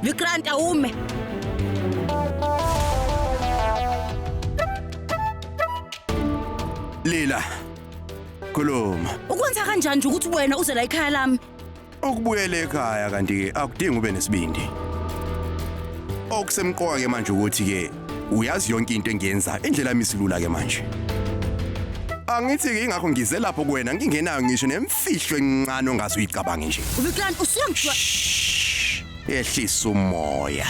Vikrant, awume. Lila. Khuluma. Ukwenza kanjani nje ukuthi wena uze la ekhaya lami? Ukubuyela ekhaya kanti ke akudingi ube nesibindi. Okusemqoka ke manje ukuthi ke uyazi yonke into engiyenzayo, indlela yami isilula ke manje. Angithi ke ingakho ngize lapho kuwena ngingenayo ngisho nemfihlo encane ongaze uyicabange nje. Vikrant, usuyangijwa. Yehlisa umoya.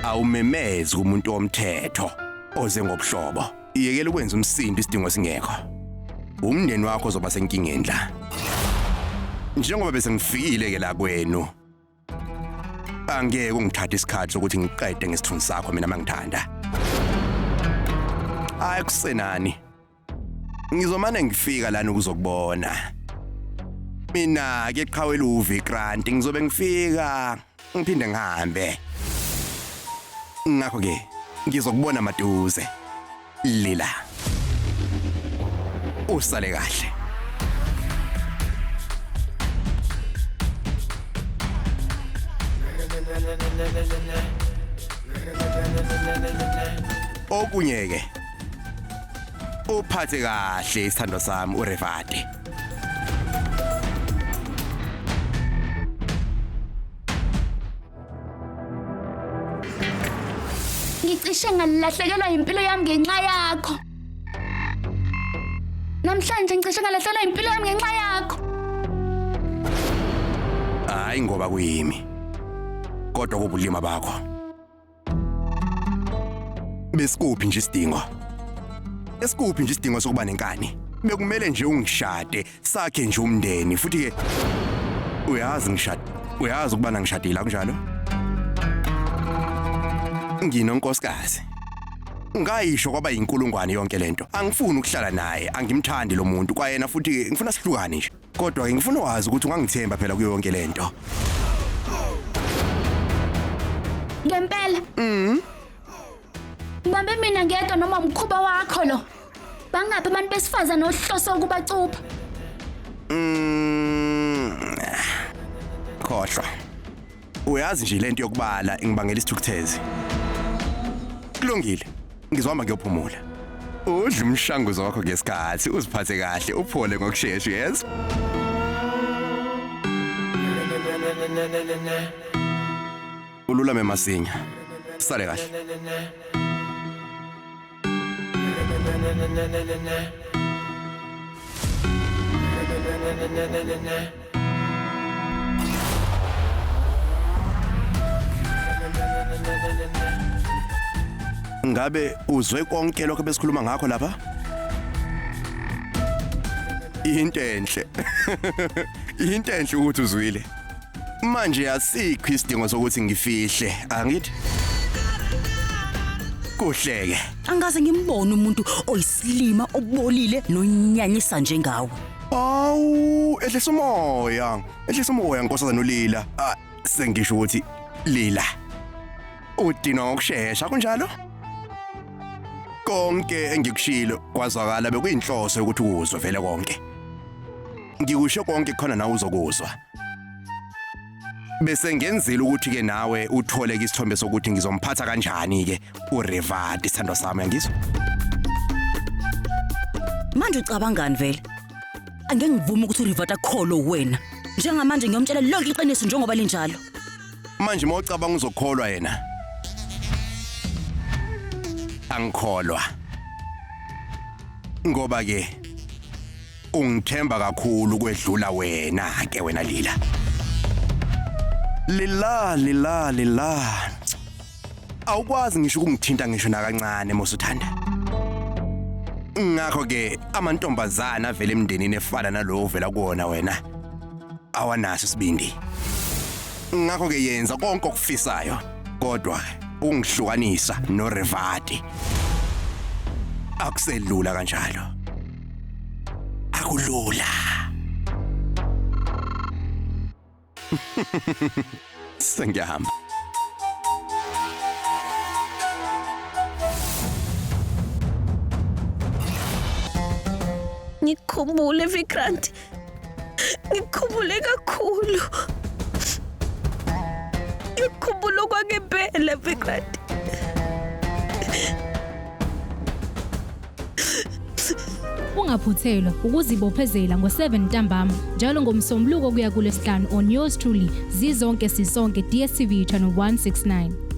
Awumemezi kumuntu womthetho oze ngobuhlobo. Iyekela ukwenza umsindo isidingo singekho. Umndeni wakho uzoba senkingeni la. Njengoba bese ngifikile ke la kwenu. Angeke ungithathe isikhathi sokuthi ngiqede ngesithunzi sakho mina mangithanda. Hayi kusenani. Ngizomane ngifika lana ukuzokubona. Mina ke qhawe luvi grant ngizobe ngifika ngiphinde ngihambe. Ngakho ke ngizokubona maduze. Lila. Usale kahle. Okunye ke uphathe kahle isithando sami uRevati. Ngicishe ngalahlekelwa impilo yami ngenxa yakho. Namhlanje ngicishe ngalahlekelwa impilo yami ngenxa yakho. Hayi ngoba kuyimi. Kodwa kubulima bakho. Besikuphi nje isidingo? Esikuphi nje isidingo sokuba nenkani? Bekumele nje ungishade, sakhe nje umndeni futhi ke uyazi ngishade. Uyazi ukubana ngishadile akunjalo? Nginonkosikazi. Ngayisho kwaba yinkulungwane yonke lento. Angifuni ukuhlala naye, angimthandi lo muntu kwayena futhi ngifuna sihlukane nje. Kodwa ke ngifuna wazi ukuthi ungangithemba phela kuyo yonke lento. Ngempela. Mhm. Ngibambe mina ngedwa noma umkhuba wakho lo. Bangaphi abantu besifazane ohlose ukubacupha? Khohlwa. Uyazi nje lento yokubala ingibangela isithukuthezi. Kulungile. Ngizohamba ngiyophumula. Udla umshanguzo wakho ngesikhathi, uziphathe kahle, uphole ngokushesha, yes? Ululame masinya. Sale kahle. Ngabe uzwe konke lokho besikhuluma ngakho lapha? Into enhle. Into enhle ukuthi uzwile. Manje asikho isidingo sokuthi ngifihle, angithi? Kuhleke. Angikaze ngimbone umuntu oyisilima obolile nonyanyisa njengawe. Awu, ehlisa umoya. Ehlisa umoya nkosazana uLila. Ah, sengisho ukuthi Lila. Udinwa ngokushesha kunjalo? Konke engikushilo kwazwakala bekuyinhloso yokuthi ukuzwe vele konke. Ngikusho konke khona nawe uzokuzwa. Bese ngenzile ukuthi ke nawe uthole ke isithombe sokuthi ngizomphatha kanjani ke uRevati sithandwa sami uyangizwa? Manje ucabangani vele? Angeke ngivume ukuthi uRivati akholwe wena. Njengamanje ngiyomtshela lonke iqiniso njengoba linjalo. Manje mawucabanga uzokholwa yena. Angikholwa. Ngoba ke ungithemba kakhulu kwedlula wena ke wena Lila. Lila lila lila. Awukwazi ngisho ukungithinta ngisho nakancane mosuthanda. Ngakho ke amantombazana avela emndenini efana nalowo ovela kuwona wena awanaso isibindi. Ngakho ke yenza konke okufisayo kodwa ungihlukanisa noRevati. Akuselula kanjalo. Akulula. Sengiyahamba. Ngikukhumbule Vikrant. Ngikukhumbule kakhulu. Ngempela Vikrant. Ungaphuthelwa ukuzibophezela ngo-7 ntambama njalo ngoMsombuluko kuya kuLwesihlanu on yours truly Zizonke Sisonke DStv channel 169.